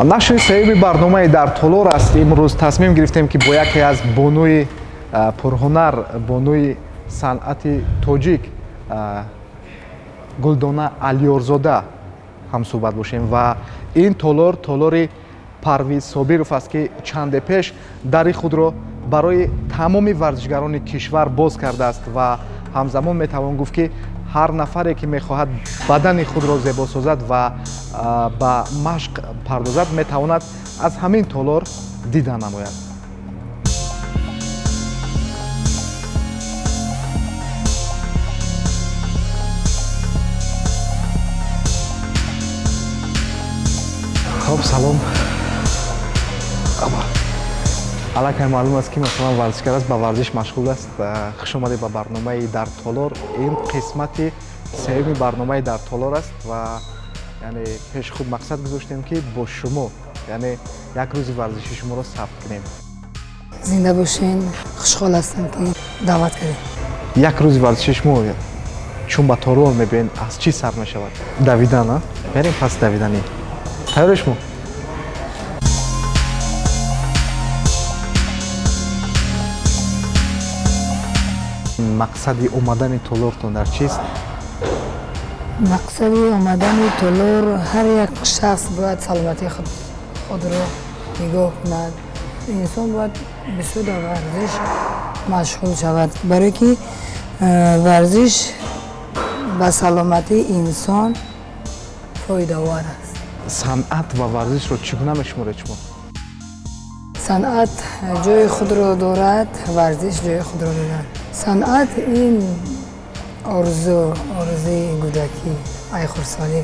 Нашри сеюми барномаи «Дар толор» аст. Имрӯз тасмим гирифтем, ки бо яке аз бонуи пурҳунар, бонуи санъати тоҷик Гулдона Алиёрзода ҳамсӯҳбат бошем. Ва ин толор толори Парвиз Собиров аст, ки чанде пеш дари худро барои тамоми варзишгарони кишвар боз кардааст. Ва ҳамзамон метавон гуфт, ки ҳар нафаре, ки мехоҳад бадани худро зебо созад ва ба машқ пардозад, метавонад аз ҳамин толор дида намояд. Хоб, салом. Аллакай маълум аст, ки масалан варзишгар аст, ба варзиш машғул аст. Хуш омадед ба барномаи «Дар толор». Ин қисмати сеюми барномаи «Дар толор» аст ва яъне пеши худ мақсад гузоштем, ки бо шумо яъне як рӯзи варзиши шуморо сабт кунем. Зинда бошен, хушҳол ҳастам, ки даъват кардед. Як рӯзи варзиши шумо, чун ба толор мебиёед, аз чӣ сар мешавад? Давидан, а? Мерем пас давиданӣ. Тайёри шумо? Мақсади омадани толортон дар чист? Мақсади омадани толор: ҳар як шахс бояд саломатии худро нигоҳ кунад. Инсон бояд бисёр дар варзиш машғул шавад, барое ки варзиш ба саломатии инсон фоидаовар аст. Санъат ва варзишро чӣ гуна мешуморед шумо? Санъат ҷои худро дорад, варзиш ҷои худро дорад. Санъат ин орзу, орзуи кӯдакӣ, ай хурдсолӣ.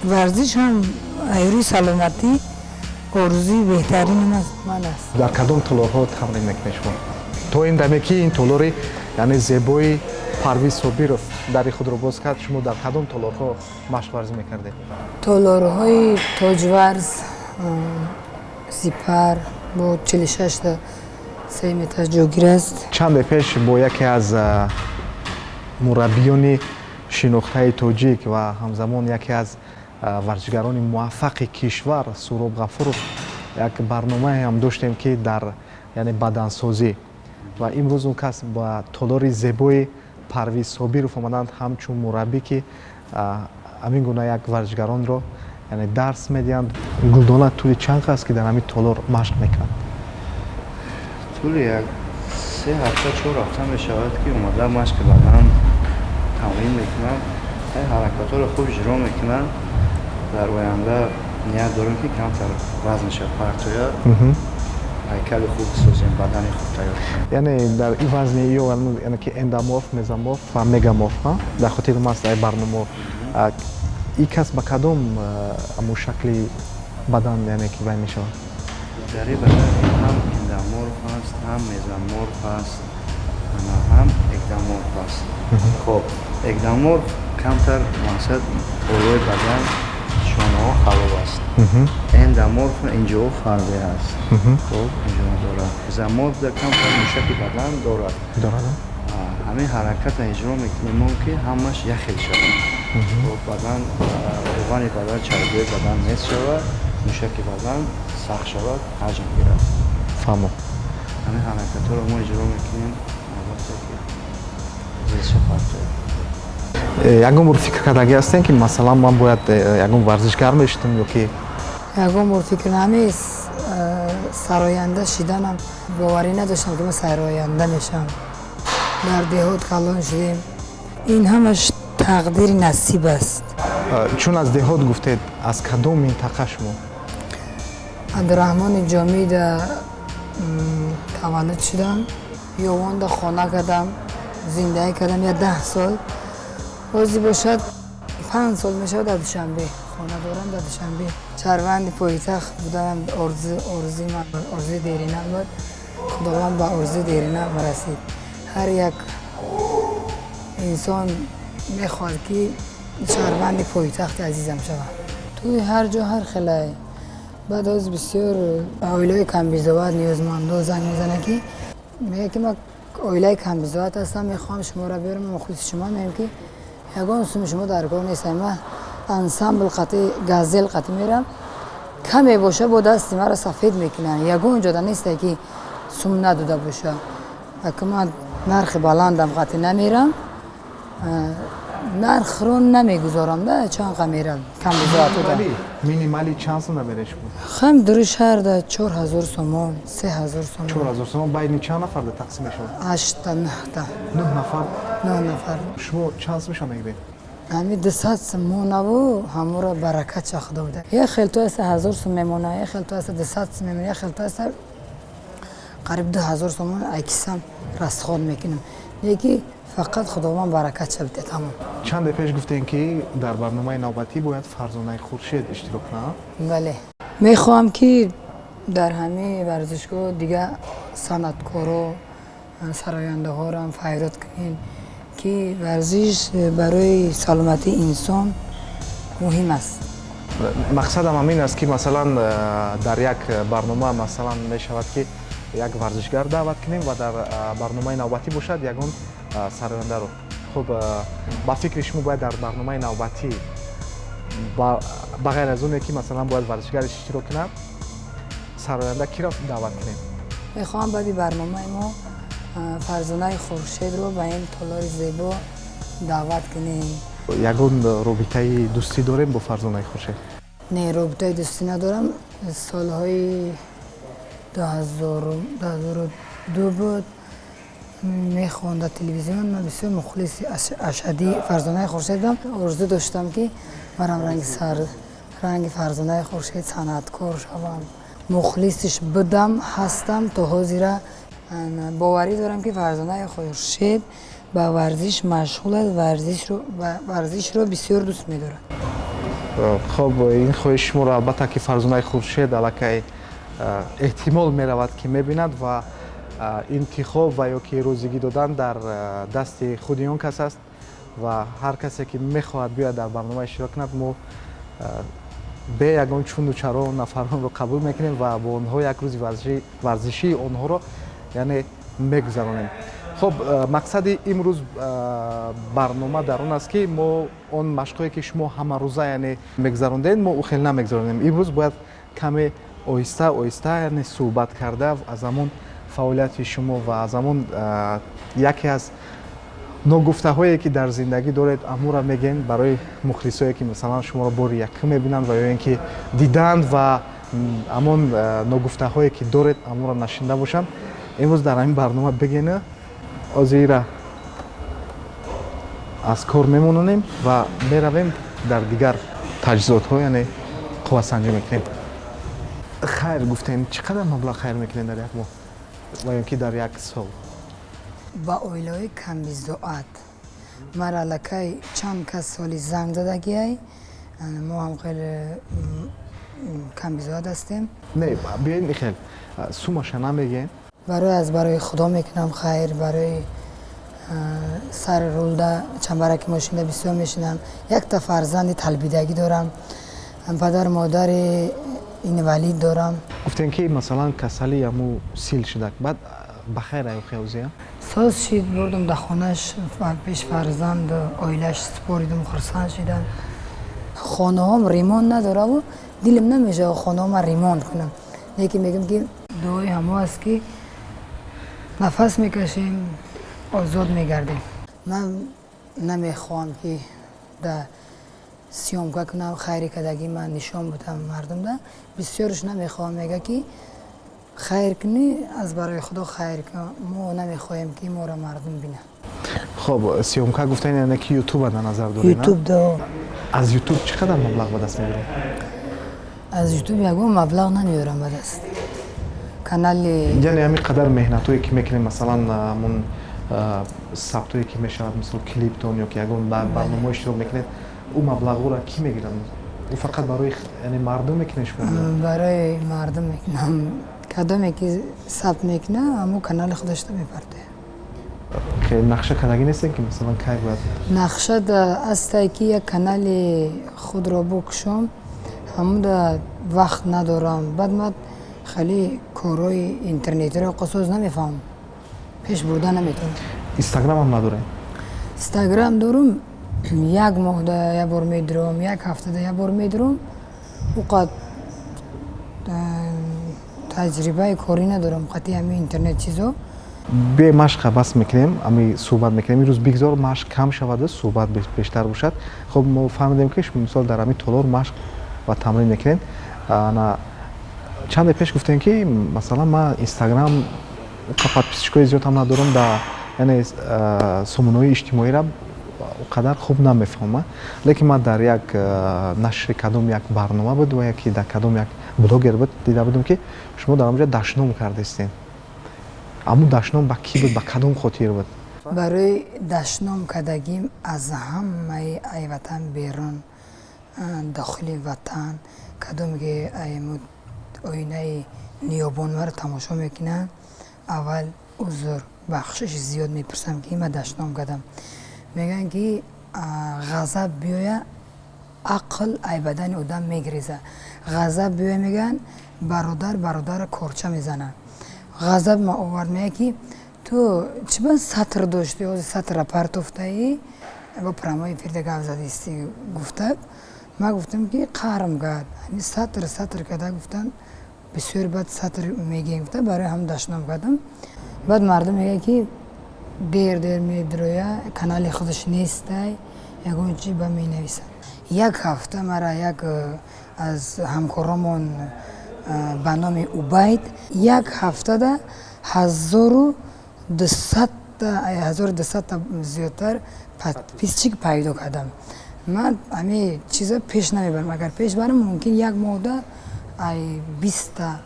Варзиш ҳам айрӯи саломатӣ орзуи беҳтарини ман аст. Дар кадом толорҳо тамрин мекунед шумо то ин даме, ки ин толори яъне зебои Парвиз Собиров дари худро боз кард? Шумо дар кадом толорҳо машқварзӣ мекардед? Толорҳои Тоҷварз, Сипар бо 46-та се метр ҷойгир аст. Чанде пеш бо яке аз мураббиёни шинохтаи тоҷик ва ҳамзамон яке аз варзишгарони муваффақи кишвар Суроб Ғафуров як барномае ҳам доштем, ки дар яъне бадансозӣ. Ва имрӯз он кас ба толори зебои Парвиз Собиров омаданд ҳамчун мураббӣ, ки ҳамин гуна як варзишгаронро яъне дарс медиҳанд. Гулдона тӯли чанд аст, ки дар ҳамин толор машқ мекунад? Тӯли як 3 ҳафта, 4 ҳафта мешавад, ки омада машқи бадан тамрин мекунам, ҳаракатҳоро хуб иҷро мекунам. Дар оянда ният дорем, ки камтар вазнша партояд, ҳайкали хуб бисозем, бадани хуб тайёр кунем. Яъне дар ин вазни ё яъне ки эндоморф, мезоморф ва мегаморф дар хотири маст ай барномао, ин кас ба кадом аму шакли бадан яъне ки вай мешавад? Дар ин бадан ҳам эндоморф ҳаст, ҳам мезоморф ҳаст, ҳам эктоморф ҳаст. Хоб, эктоморф камтар, мақсад, болои бадан, шонаҳо халоб аст. Эндоморф инҷоҳо фарбе аст, хоб, инҷо дорад. Мезоморф дар камтар мушаки бадан дорад. Дорад. Ҳамин ҳаракатро иҷро мекунем мо, ки ҳамаш як хел шавад. Хоб, бадан, равғани бадан, чарбии бадан нест шавад, мушаки бадан сахт шавад, ҳаҷм гирад. Фаҳмо. Ҳамин ҳаракатҳоро мо иҷро мекунем, албатта, ки весша партояд. Ягон бор фикр кардагӣ ҳастем, ки масалан ман бояд ягон варзишгар мешудам ё ки? Ягон бор фикр нами. Сароянда шиданам боварӣ надоштам, ки ман сароянда мешавам. Дар деҳот калон шудем, ин ҳамаш тақдири насиб аст. Чун аз деҳот гуфтед, аз кадом минтақа шумо? Абдураҳмони Ҷомида таваллуд шудам, Ёвонда хона кардам, зиндагӣ кардам я 10 сол. Ҳозир бошад 5 сол мешавад, дар Душанбе хона дорам. Дар Душанбе шаҳрванди пойтахт буданам орзуи ман, орзуи деринам буд. Худованд ба орзуи деринам расид. Ҳар як инсон мехоҳад, ки шаҳрванди пойтахти азизам шавад. Тӯи ҳар ҷо ҳар хелай. Баъд ҳозир бисёр оилаҳои камбизоат, ниёзмандо занг мезанад, ки мегӯяд, ки ман оилаи камбизоат ҳастам, мехоҳам шуморо биёрам, мухлиси шумо. Мегӯям, ки ягон суми шумо дар кор нестам, ман ансамбл қати, газел қати мерам. Каме боша, бо дасти маро сафед мекунанд. Ягон ҷода несте, ки сум надода боша. Ака, ман нархи баландам қатъи намерам, нархро намегузорам да, чанд қа мерам камбизоатуда. Минималӣ чанд сум намеред шумо? Хам дури шаҳрда 4000 сомон, 3000 сомон. 4000 сомон байни чанд нафарда тақсим мешавад? Ҳашта, нӯҳта. Нӯҳ нафар? Нӯҳ нафар. Шумо чанд сумша мегиред? Ҳами 200 сомонаву ҳамуро баракат ша худо буда. Як хел то аста 1000 сум мемона, як хел то аста 200 сум мемона, як хел то аста қариб 2000 сомон айкисам расход мекунам. Леки фақат худованд баракат ша биде, тамом. Чанде пеш гуфтем, ки дар барномаи навбатӣ бояд Фарзонаи Хуршед иштирок кунад. Бале, мехоҳам, ки дар ҳамаи варзишгоҳ дига санъаткоро, сарояндаҳоро файрод кунем, ки варзиш барои саломатии инсон муҳим аст. Мақсадам ҳамин аст, ки масалан дар як барнома, масалан, мешавад, ки як варзишгар даъват кунем ва дар барномаи навбатӣ бошад ягон сарояндаро. Хуб, ба фикри шумо, бояд дар барномаи навбатӣ ба ғайр аз оне, ки масалан бояд варзишгар иштирок кунад, сароянда киро даъват кунем? Мехоҳам баъди барномаи мо Фарзонаи Хуршедро ба ин толори зебо даъват кунем. Ягон робитаи дӯстӣ дорем бо Фарзонаи Хуршед? Не, робитаи дӯстӣ надорам. Солҳои 2002 буд, мехонд дар телевизион. Ман бисёр мухлиси ашадии Фарзонаи Хуршед будам. Орзу доштам, ки манам ранги Фарзонаи Хуршед санъаткор шавам. Мухлисиш будам, ҳастам то ҳозира. Боварӣ дорам, ки Фарзонаи Хуршед ба варзиш машғул аст, варзишро бисёр дӯст медорад. Хоб, ин хоҳиши шуморо албатта, ки Фарзонаи Хуршед аллакай эҳтимол меравад, ки мебинад ва интихоб ва ё ки розигӣ додан дар дасти худи он кас аст. Ва ҳар касе, ки мехоҳад биёяд, дар барнома иштирок кунад, мо бе ягон чуну чаро нафаронро қабул мекунем ва бо онҳо як рӯзи варзишии онҳоро, яъне, мегузаронем. Хуб, мақсади имрӯз барнома дар он аст, ки мо он машқҳое, ки шумо ҳамарӯза, яъне, мегузарондед, мо ӯ хел намегузаронем. Имрӯз бояд каме оҳиста оҳиста, яъне, суҳбат карда, аз ҳамон фаъолияти шумо ва аз ҳамон яке аз ногуфтаҳое, ки дар зиндагӣ доред, амура мегӯем барои мухлисое, ки масалан шуморо бори якум мебинанд ва ё ин ки диданд ва ҳамон ногуфтаҳое, ки доред, амура нашинида бошанд, имрӯз дар ҳамин барнома бигена. Ҳозира аз кор мемононем ва меравем, дар дигар таҷҳизотҳо, яъне, қуввасанҷӣ мекунем. Хайр гуфтем, чӣ қадар маблағ хайр мекунем дар як моҳ ва ё ки дар як сол? Ба оилаҳои камбизоат мара аллакай чанд кас соли занг задагиай. Мо ҳам хеле камбизоат ҳастем. Не, биёин, хел сумаша намегем. Барои аз барои худо мекунам хайр. Барои сари рулда, чамбараки мошинда бисёр мешинам. Якта фарзанди талбидагӣ дорам, падару модари инвалид дорам. Гуфтем, ки масалан касали аму сил шудак, баъд ба хайр аюхеозия? Соз шид, бурдум да хонаш, пеш фарзанду оилаш супоридум, хурсанд шидам. Хонаҳом ремонт надораву дилам намешава хонаҳома ремонт кунам, лекин мегӯям, ки дуои ҳамо аст, ки нафас мекашем, озод мегардем. Ман намехоҳам, ки да съёмка кунам, хайри кардагӣ ман нишон будам мардумда. Бисёрш намехоҳам, мега, ки хайр кунӣ, аз барои худо хайр кун. Мо намехоҳем, ки моро мардум бинанд. Хоб, съёмка гуфтан, яъне ки ютуба дар назар доред? Ютуб да. Аз ютуб чӣ қадар маблағ ба даст мебиред? Аз ютуб ягон маблағ намеёрам ба даст. Канали Яъне ҳамин қадар меҳнатҳое, ки мекунем, масалан, ҳамон сабтҳое, ки мешавад, мисол клиптон ё ки ягон барномаҳо иштирок мекунед, ӯ маблағҳоро кӣ мегирад? Ӯ фақат барои, яъне, мардум мекунед шумо? Барои мардум мекунам. Кадоме ки сабт мекунам, ҳамун канали худашро мепартоям. Нақша кардагӣ нестем, ки масалан кай бояд? Нақша астае, ки як канали худро букушом, ҳамуда вақт надорам. Баъд ман хеле корҳои интернетиро қосоз намефаҳмам, пеш бурда наметавонам. Инстаграмам надорем? Инстаграм дорум, як моҳда як бор медурам, як ҳафтада як бор медурам. Уқад Таҷрибаи корӣ надорам қати ҳами интернет чизо. Бе машқа бас мекунем, ами суҳбат мекунем. Имрӯз бигзор машқ кам шаваду суҳбат бештар бошад. Хуб, мо фаҳмидем, ки шумо мисол дар ҳамин толор машқ ва тамрин мекунед. Ана чанде пеш гуфтем, ки масалан ман Инстаграм подписчикои зиёд ҳам надорам, да, яъне сомонаҳои иҷтимоиро қадар хуб намефаҳмам, лекин ман дар як нашри кадом як барнома буд ва яке дар кадом як блогер буд, дида будам, ки шумо дар онҷо дашном кардастед. Аммо дашном ба кӣ буд, ба кадом хотир буд? Барои дашном кардагим аз ҳамаи ай ватан берун, дохили ватан, кадоме ки оинаи ниёбон маро тамошо мекунанд, аввал узр, бахшиши зиёд мепурсам, ки ма дашном кардам. Мегӯянд, ки ғазаб биёя, ақл ай бадани одам мегиреза. Ғазаб биёя, мегӯянд, бародар бародарро корча мезанад. Ғазаб ма овард, мега, ки ту чӣ ба сатр дошти, ҳозир сатра партофтаӣ, бо прямой эфирда гап задисти, гуфта. Ма гуфтам, ки қарм кард, ҳами сатр сатр карда гуфтам, бисёр баъд сатр мегӯем, гуфта, барои ҳам дашном кардам. Баъд мардум мегӯяд, ки дер дер медроя, канали худаш нестай, ягон чи ба менависад. Як ҳафта мара як аз ҳамкоромон ба номи Убайд як ҳафтада 1200-та, 1200-та зиёдтар подписчик пайдо кардам. Ман ҳами чиза пеш намебарам. Агар пеш барам, мумкин як моҳда ай 20-та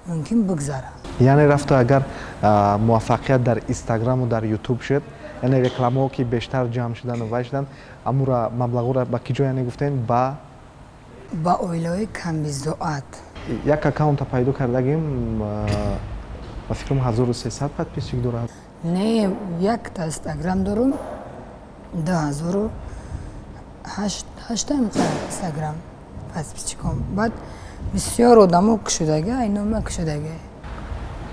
мумкин бигзара. Яъне рафта агар муваффақият дар Инстаграму дар Ютуб шуд, яъне рекламаҳо ки бештар ҷамъ шудану вай шудан, амура маблағҳоро ба ки ҷо, яъне гуфтем, ба Ба оилаҳои камбизоат. Як аккаунта пайдо кардагим, ба фикрам, 1300 подписчик дорад. Не, якта Инстаграм дорум, ду ҳазору ҳашта Инстаграм подписчиком. Баъд бисёр одамо кушодага, айнома кушодага.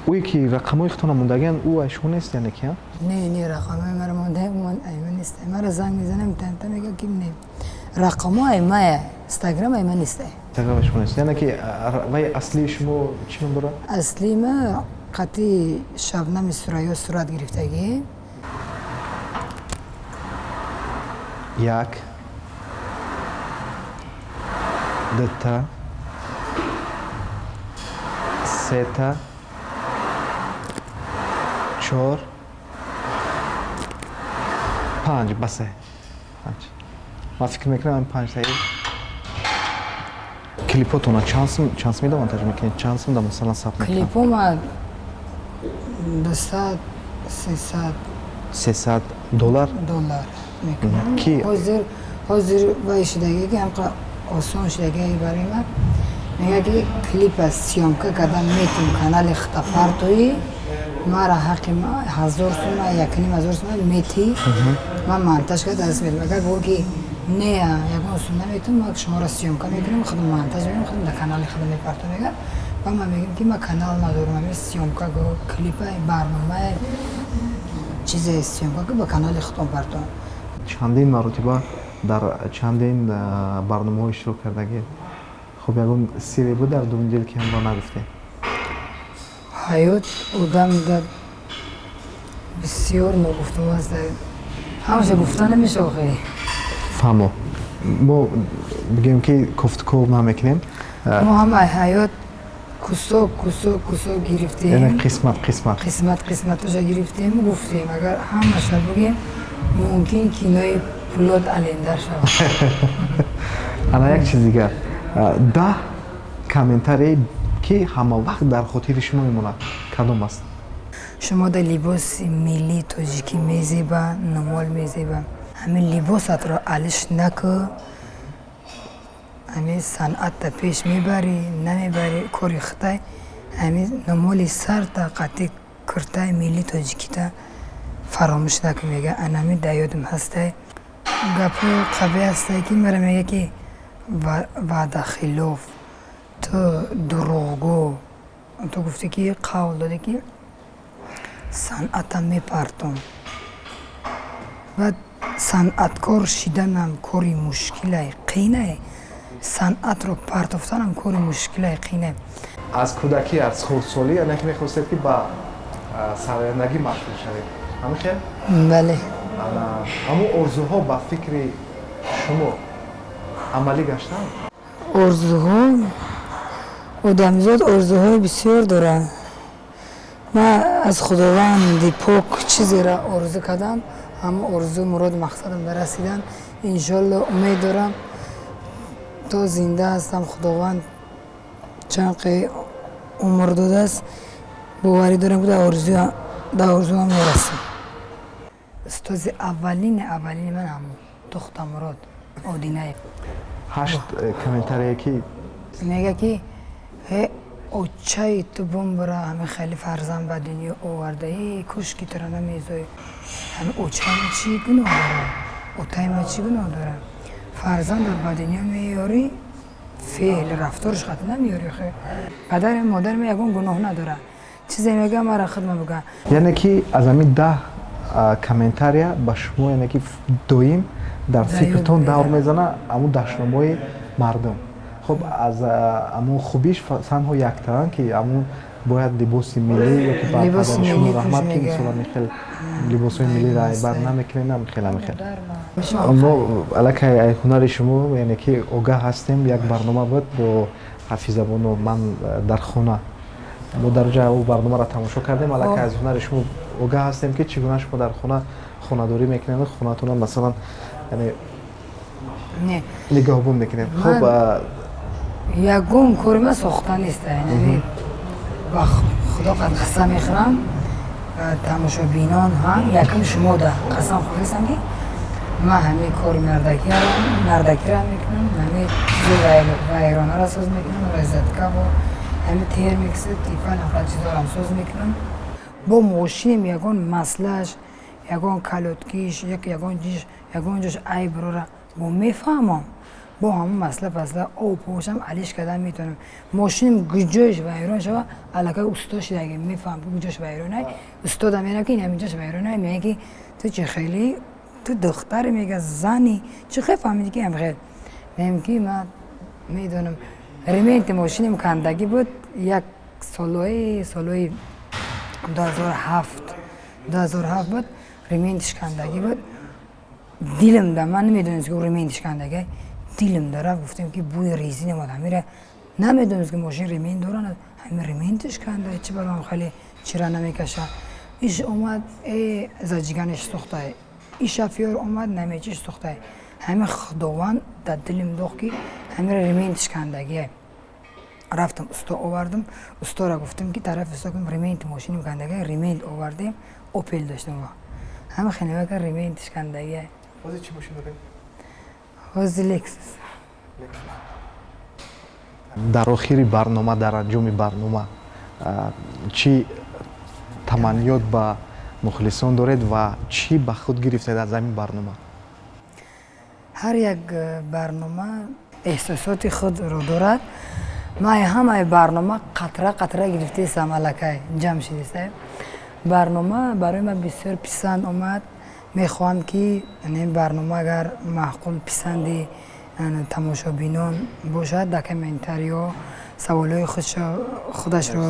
Ӯе ки рақамҳои худтона мондагиан, ӯ ай шумо нест, яъне ки? Не, не, рақамҳои маро монда айма нест. Мара занг мезанам, танта мега, ки не, рақамҳо аймая, Инстаграм айма нест. Инстаграм шумо нест, яъне ки вай аслии шумо чӣ ном дорад? Аслии ма қати Шабнами Сурайё сурат гирифтагӣ. Як, дута, сета, чор, панҷ, басе, панҷ. Ман фикр мекунам, панҷтаи клипотона чанд сум монтаж мекунед, чанд сум да масалан сабт мекунад? Клипо ма 200, 300. 300 доллар? Доллар мекунам. Ки Ҳозир вай шудаги, ки ҳамқа осон шудаги барои ман. Мега, ки клипа съёмка кардан метум, канали хитапартои мара ҳаққи 1000 сума, 1500 сума мети, ман монтаж карда даст медам. Агар гӯ, ки не, ягон сум наметум, ман шуморо съёмка мекунам, худам монтаж мекунам, худам дар канали худам мепартом, мега. Ба ман мегӯям, ки ман канал надорам, ами съёмка го, клипа, барномаи чизе съёмка ку, ба канали худам партом. Чандин маротиба дар чандин барномаҳо иштирок кардагӣ. Хуб, ягон сирре буд дар дуюм дил, ки ҳамро нагуфтем? Ҳаёт одам дар бисёр ногуфтум аст, ҳамаша гуфта намеша охи. Фаҳмо, мо бигӯем, ки кофтуков намекунем. Мо ҳама ҳаёт кусок, кусок, кусок гирифтем. Яъне қисмат, қисмат. Қисмат, қисматоша гирифтем, гуфтем. Агар ҳамаша бигем, мумкин кинои Пулод Алендар шавад. Ана як чиз дигар: 10 комментарие, ки ҳама вақт дар хотири шумо мемонад, кадом аст? Шумо дар либоси миллии тоҷикӣ мезеба, нумол мезеба, ҳамин либосатро алиш накӯ, ҳамин санъатта пеш мебарӣ, намебарӣ, кори хитай, ҳамин нумоли сарта қатъи куртаи миллии тоҷикита фаромӯш накӯ, мега. Анами дар ёдам ҳастай. Гапҳои қабеҳ ҳастай, ки мара мега, ки ваъдахилоф, ту дурӯғгӯ, ту гуфтӣ, ки қавл додӣ, ки санъатам мепартом. Баъд санъаткор шиданам кори мушкилай, қийнай. Санъатро партофтанам кори мушкилае, қине. Аз кӯдакӣ, аз хурдсолӣ, яъне ки мехостед, ки ба сарояндагӣ машғул шавед, ҳамин хел? Бале. Ҳамун орзуҳо ба фикри шумо амалӣ гаштанд? Орзуҳо, одамзод орзуҳои бисёр дорад. Ман аз Худованди пок чизеро орзу кардам, ҳама орзу, муроду мақсадам расидан. Иншолло, умед дорам, то зинда ҳастам, Худованд чанд қи умр додааст, боварӣ дорам, ки дар орзуам мерасам. Устози аввалини аввалини ман ҳамун Тухтамурод Одинаев. Ҳашт комментарие ки Мега, ки э очаи ту бумбара, ҳами хеле фарзанд ба дунё овардаи, кӯшки тура намезои. Ҳами очаи ма чӣ гуноҳ дора, отаи ма чӣ гуноҳ дора? Фарзанда ба дунё меёрӣ, феъл рафторш хат намеёрӣ. Хе падари модари ма ягон гуноҳ надора. Чизе мега, мара худма буга. Яъне ки аз ҳамин 10 комментария ба шумо, яъне ки доим дар фикртон давр мезана ҳамун дашномҳои мардум. Хуб, аз ҳамун хубиш танҳо яктаан, ки ҳамун бояд либоси миллӣ ё ки ба падари шумо раҳмат, ки мисол ҳамин либосҳои миллиро айбар намекунед, намихел, ҳамихел. Мо аллакай ай ҳунари шумо, яъне ки, огаҳ ҳастем. Як барнома буд бо Ҳафизабону «Ман дар хона», мо дар ҷа ӯ барномаро тамошо кардем. Аллакай аз ҳунари шумо огаҳ ҳастем, ки чӣ гуна шумо дар хона хонадорӣ мекунед, хонатона масалан, яъне нигаҳбон мекунед. Хуб. Ягон кори ма сохта нест. Ба Худо қад қасам мехӯрам, тамошобинон ҳам, якум шумода қасам хӯрдастам, ки ман ҳамин кори мардакиро мекунам, ҳамин чизи вайронаро соз мекунам, розеткаво, ҳамин термикс, Тефал, ҳамқадр чизорам соз мекунам. Бо мошинем ягон маслаш, ягон колодкиш, ягон ҷиш, ягон ҷош айб рора бо мефаҳмам, бо ҳамон масъала пасла об бошам, алиш кардан метавонам. Мошиним гуҷош вайрон шава, аллакай усто шидаги, мефаҳам ки гуҷош вайронай. Устодам мерам, ки ин ҳаминҷош вайронай. Мега, ки ту чӣ хеле, ту духтаре, мега, зани, чӣ хел фаҳмиди, ки ҳамхел? Мегӯям, ки ман медонам. Ременти мошиним кандагӣ буд як солҳои, солҳои 2007, 2007 буд, рементиш кандагӣ буд. Дилам да, ман намедонистам, ки рементиш кандагӣ. Дилам да рафт, гуфтем, ки бӯи резин омад. Ҳамира намедонист, ки мошин ремент дорад, ҳами рементиш канда, чӣ барам хеле чира намекаша. Иш омад, э зажиганиш сӯхтай, и шофёр омад, намечиш сӯхтай. Ҳами Худованд дар дилим дохт, ки ҳамира рементиш кандагия. Рафтам, усто овардам. Устора гуфтам, ки тарафи усто гуфтам, ременти мошиним кандагия. Ремент овардем, Опел доштам. Ҳама хеле рементиш кандагия. Ҳозир чӣ мошин доред? Ҳозир Лексус. Дар охири барнома, дар анҷоми барнома чӣ таманниёт ба мухлисон доред ва чӣ ба худ гирифтед аз ҳамин барнома? Ҳар як барнома эҳсосоти худро дорад. Ман ҳамаи барнома қатра қатра гирифтаистам, аллакай ҷамъ шудиста. Барнома барои ман бисёр писанд омад. Мехоҳам, ки ин барнома агар маъқул, писанди тамошобинон бошад, дар комментариҳо саволҳои худашро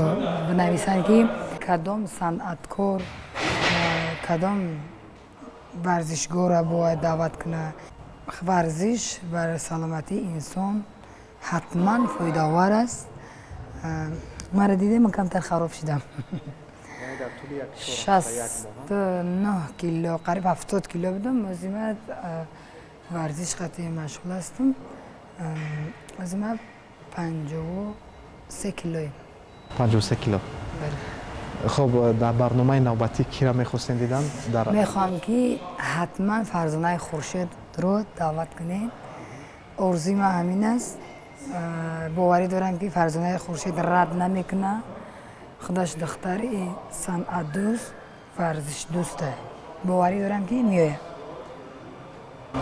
бинависанд, ки кадом санъаткор, кадом варзишгорро бояд даъват кунад. Варзиш бар саломатии инсон ҳатман фоидаовар аст. Маро дидем, ман камтар хароб шудам, 69 кило, қариб 70 кило будам. Ҳозир ман варзиш қатъи машғул ҳастам. Ҳозир ман 53 килоем. 53 кило. Хуб, дар барномаи навбатӣ кира мехостем дидан? Дар Мехоҳам, ки ҳатман Фарзонаи Хуршедро даъват кунед. Орзуи ман ҳамин аст. Боварӣ дорам, ки Фарзонаи Хуршед рад намекунад. Худаш духтари санъатдӯст, варзишдӯста, боварӣ дорам, ки меояд.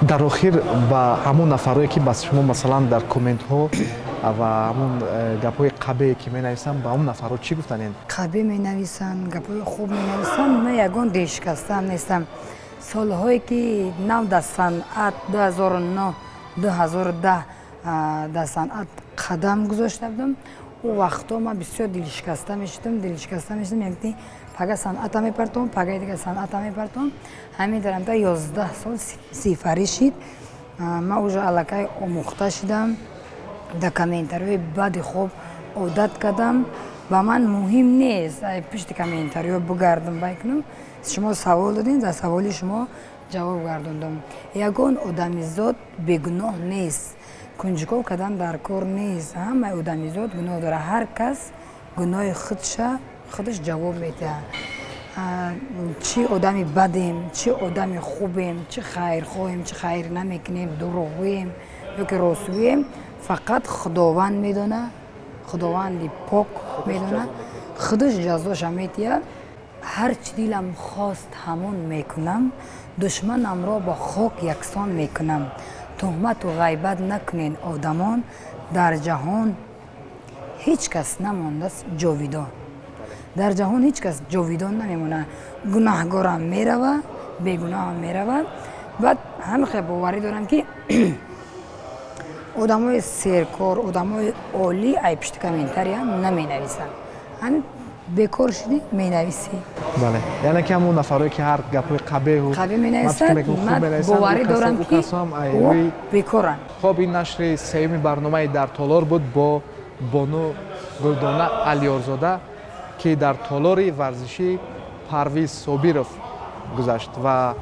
Дар охир ба ҳамон нафарое, ки ба шумо, масалан, дар комментҳо ва ҳамон гапҳои қабее ки менависанд, ба ҳамон нафарҳо чӣ гуфтанед? Қабе менависанд, гапҳои хуб менависанд. Ман ягон дилшикастаам нестам. Солҳое ки нав дар санъат, 2009, 2010. Дар санъат қадам гузошта будам. Ӯ вақтҳо ман бисёр дилшикаста мешудам, дилшикаста мешудам, яъне пага санъата мепартом, пагаи дига санъата мепартом. Ҳамин тарамта 11 сол сифарӣ шид. Ман уже аллакай омӯхта шидам, дар комментариҳои бади хоб одат кардам. Ба ман муҳим нест пишти комментариҳо бигардам, бай кунам. Шумо савол додем, дар саволи шумо ҷавоб гардондам. Ягон одамизод бегуноҳ нест, кунҷков кардан дар кор нест. Ҳамаи одамизод гуноҳ дорад, ҳар кас гуноҳи худша худаш ҷавоб медиҳад. Чӣ одами бадем, чӣ одами хубем, чӣ хайрхоҳем, чӣ хайр намекунем, дурӯғгӯем ё ки ростгӯем, фақат Худованд медонад, Худованди пок медонад, худаш ҷазоша медиҳад. Ҳар чӣ дилам хост, ҳамон мекунам, душманамро бо хок яксон мекунам. Туҳмату ғайбат накунед, одамон, дар ҷаҳон ҳеҷ кас намондааст ҷовидон. Дар ҷаҳон ҳеҷ кас ҷовидон намемонад. Гунаҳгорам мерава, бегуноҳам мерава. Баъд ҳамин хел боварӣ дорам, ки одамои серкор, одамои олӣ ай пишти комментария наменависанд. Ҳамин бекор шудӣ, менависӣ. Бале, яъне ки ҳамон нафарое ки ҳар гапҳои қабеҳу қабеҳ менависанд, ман боварӣ дорам, ки бекоранд. Хоб, ин нашри сеюми барномаи «Дар толор» буд бо бону Гулдона Алиёрзода, ки дар толори варзишӣ Парвиз Собиров гузашт. Ва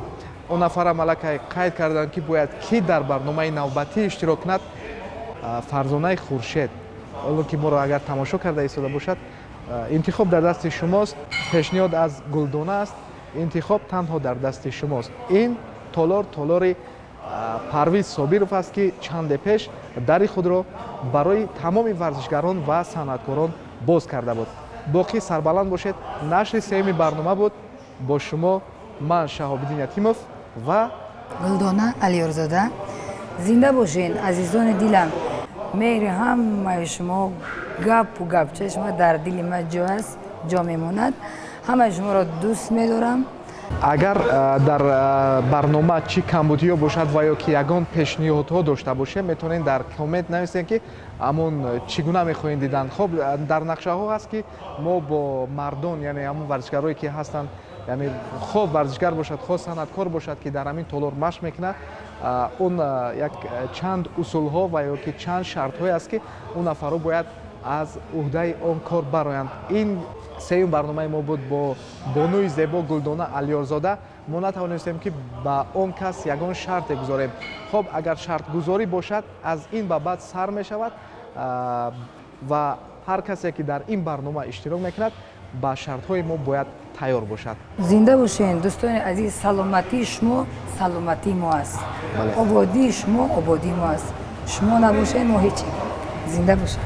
он нафарам аллакай қайд карданд, ки бояд ки дар барномаи навбатӣ иштирок кунад. Фарзонаи Хуршед, ҳоло ки моро агар тамошо карда истода бошад, интихоб дар дасти шумост. Пешниҳод аз Гулдона аст, интихоб танҳо дар дасти шумост. Ин толор толори Парвиз Собиров аст, ки чанде пеш дари худро барои тамоми варзишгарон ва санъаткорон боз карда буд. Боқӣ сарбаланд бошед. Нашри сеюми барнома буд. Бо шумо ман, Шаҳобиддин Ятимов, ва Гулдона Алиёрзода. Зинда бошед, азизони дилам. Меҳри ҳамаи шумо, гапу гапчаи шумо дар дили ман ҷо аст, ҷо мемонад. Ҳамаи шуморо дӯст медорам. Агар дар барнома чӣ камбудиҳо бошад ва ё ки ягон пешниҳодҳо дошта бошем, метавонед дар коммент нависем, ки ҳамон чӣ гуна мехоҳем дидан. Хоб, дар нақшаҳо ҳаст, ки мо бо мардон, яъне ҳамон варзишгарое ки ҳастанд, яъне хоҳ варзишгар бошад, хоҳ санъаткор бошад, ки дар ҳамин толор машқ мекунад, он як чанд усулҳо ва ё ки чанд шартҳое аст, ки он нафарҳо бояд аз уҳдаи он кор бароянд. Ин сеюм барномаи мо буд бо бонуи зебо Гулдона Алиёрзода. Мо натавонистем, ки ба он кас ягон шарте гузорем. Хоб, агар шартгузорӣ бошад, аз ин ба баъд сар мешавад ва ҳар касе ки дар ин барнома иштирок мекунад, ба шартҳои мо бояд тайёр бошад. Зинда бошед, дӯстони азиз. Саломатии шумо саломатии мо аст, ободии шумо ободии мо аст. Шумо набошед, мо ҳечем. Зинда бошед.